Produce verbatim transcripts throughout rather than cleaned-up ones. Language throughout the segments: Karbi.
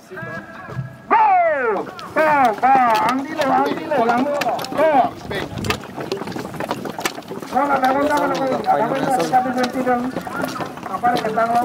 Go! Go! Go! Angdilo, angdilo, langno. Go! Go, la, la, la, la, la, la, la, la, la, la, la, la, apa yang ketang lo?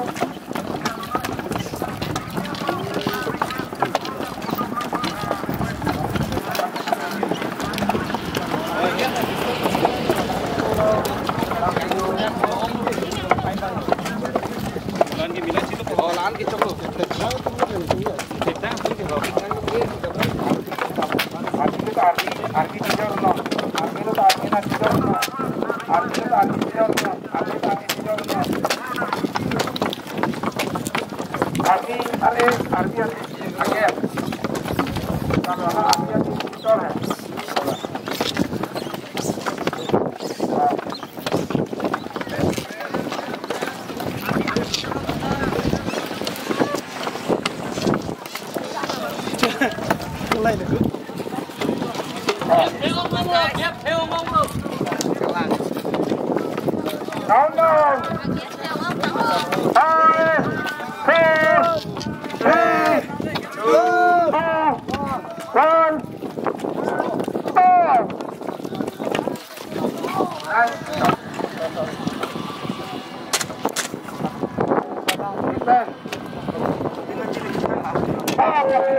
Countdown. Five, four, three, two, one, go.